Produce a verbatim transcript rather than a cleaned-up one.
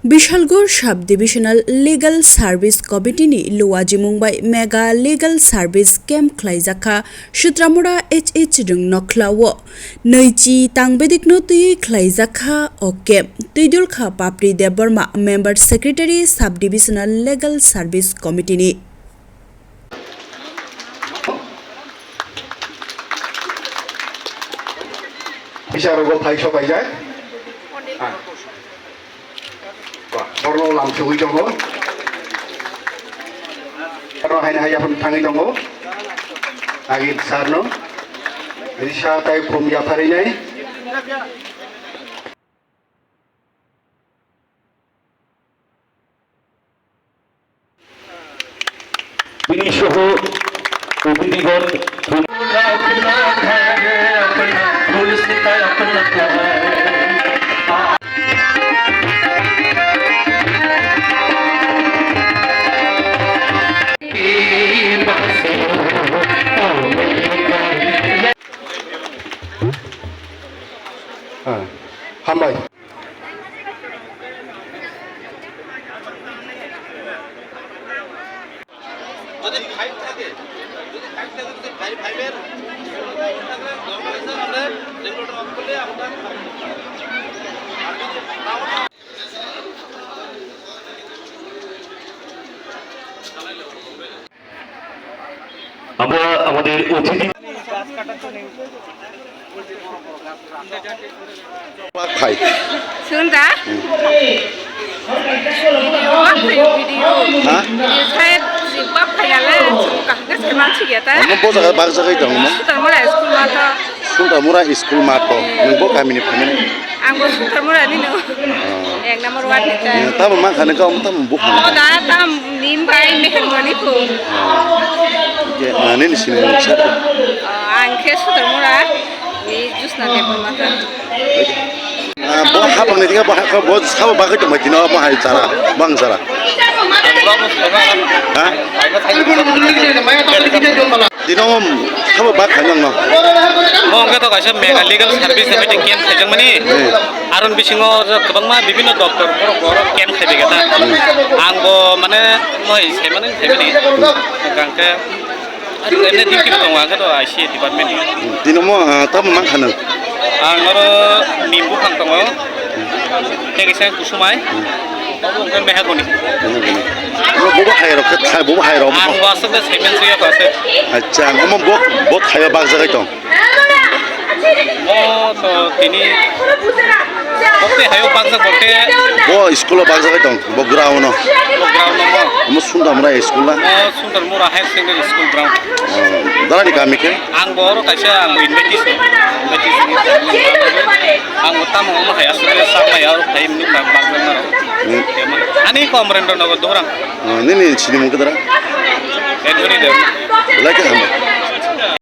Bishalgarh Sub Divisional Legal Service Committee ni luajimung bai Mega Legal Service Camp khlaijak kha Sutramura H H Rwngnokhla o. Nwichi tang bedekno twiwi khlaijak kha o camp. Twidulkha Papri Debbarma, Member Secretary Sub Divisional Legal Service Committee ni. Bisa rogo phai sopaijak. Ah. Ba, borno lam sugui tongo. Borno haino hai yaphang thangui tongo. Agi sarno. Risa tai phum yapharinai. Bini soho obinigon Ah, hambai. আমরা আমাদের অতিথি Bak phai. Sunda? Video, video. Ha? Video saya si bak phai nale, sung kahke seman si geta. Amo bo jaga bak jaga tong mo? Sutar mura school ma to. Sutar mura school ma to. Nung bo kami ni phaimani? Ang bo Sutar mura ni no. Oh. Ek number ward ni ta. Tamo ma khane ka, tamo bo khane. Oh, da tam nim bai meher mani ko. Ke, ah, nini sini mo sa. Oh, ang ke Sutar mura. Ni Jyotsna Debbarma ta. Ah, bo hapang ni tiga bo ha-, bo sabo bagwi tongbai tino bo hai jara, bang jara. Ha? Tino sabo bak khanang no. Mo wngkha to kaisa mega legal service ni meeting camp khaijakmani. Hmm. Aron bisingo kwbangma bibinno doptor borok borok camp khaibai kha ta. Hmm. Ang bo mane moi saimani saimani. Hmm. Hwnkhe Ene duty bo tongo, ang khe to I C A department ni. Tini omo, ah, tamo mankha nwng? Ang oro nim buphang tongo. Tei kisa kusumai. Obo wngkha mehagoni. Mehagoni. Bo, bobo hai rok khe, bobo hai rok. Ang bo aswkhe semen suya kha se. Acha, omo bo, bo thaiyo bakjagwi tong. Bo to tini. Bo tei hayo bakjak bo khe. Bo school o bakjagwi tong, bo ground o. Bo ground o mo. Omo Sundamura school na? Mo Sundamura Higher Secondary School ground. Oh, darani kami khe? Ang bo oro kaisa, ang bo invitee se. Invitee se. Ang bo tamo omo hai aswk sa mai aro phai mini bak bak na ro. Hmm. Ani Komrendra Nagar Dohrang. Oh, nini sinimung khe dara? Edwin Deb. Belai khe hambai.